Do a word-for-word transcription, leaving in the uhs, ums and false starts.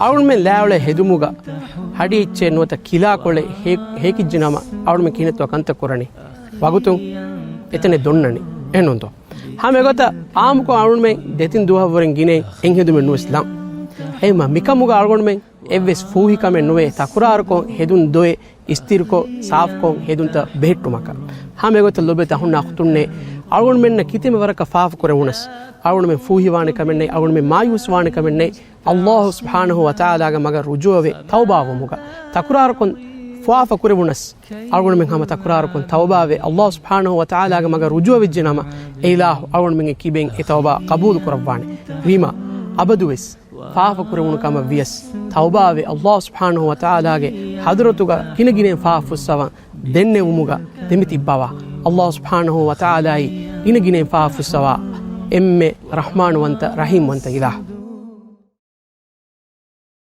އަޅުގަނޑުމެން ލާއުޅޭ ހެދުމުގަ ހަޑި އެއްޗެއް ނުވަތަ ކިލާކޮޅެއް ހޭ-، ހޭކިއްޖެ ނަމަ އަޅުގަނޑުމެން ކިހިނެއްތޯ ކަންތައް ކުރަނީ؟ ވަގުތުން އެތަނެއް ދޮންނަނީ. އެހެންނޫންތޯ؟ ހަމަ އެގޮތަށް އާއްމުކޮށް އަޅުގަނޑުމެން ދެތިން ދުވަހަށްވުރެން ގިނައިން އެއްހެދުމެއް ނުވެސް ލާން. އެހެންމަ މިކަމުގަ އަޅުގަނޑުމެން އެއްވެސް ފޫހިކަމެއް ނުވެ، ތަކުރާރުކޮށް ހެދުން ދޮވެ، އިސްތިރިކޮށް، ސާފުކޮށް ހެދުންތައް ބެހެއްޓުމަކަށް. ހަމަ އެގޮތަށް ލޮބުވެތި އަޚުންނާ އުޚްތުންނޭ، އަޅުގަނޑުމެންނަށް ކިތަންމެ ވަރަކަށް ފާފަ ކުރެވުނަސް، އަޅުގަނޑުމެން ފޫހިވާނެ ކަމެއް ނެތް، އަޅުގަނޑުމެން މާޔޫސްވާނެ ކަމެއް ނެތް. އައްލާހު ސުބްޙާނަހު ވަތަޢާލާގެ މަގަށް ރުޖޫޢަވެ ތައުބާވުމުގަ ތަކުރާރުކޮށް ފާފަ ކުރެވުނަސް، އަޅުގަނޑުމެން ހަމަ ތަކުރާރުކޮށް ތައުބާވެ، އައްލާހު ސުބްޙާނަހު ވަތަޢާލާގެ މަގަށް ރުޖޫޢަވެއްޖެ ނަމަ، އޭ އިލާހު، އަޅުގަނޑުމެންގެ ކިބެއިން އެ ތައުބާ ޤަބޫލު ކުރައްވާނެ. ވީމާ، އަބަދުވެސް ފާފަ ކުރެވުނު ކަމަށް ވިޔަސް، ތައުބާވެ، އައްލާހު ސުބްޙާނަހު ވަތަޢާލާގެ ޙަޟްރަތުގަ ގިނަ ގިނައިން ފާފަ ފުއްސަވާ، ދެންނެވުމުގަ ދެމިތިއްބަވާ. އައްލާހު ސުބްޙާނަހު ވަތަޢާލާއީ ގިނަ ގިނައިން ފާފަ ފުއްސަވާ އެންމެ ރަޙްމާނުވަންތަ، ރަޙީމްވަންތަ އިލާހު.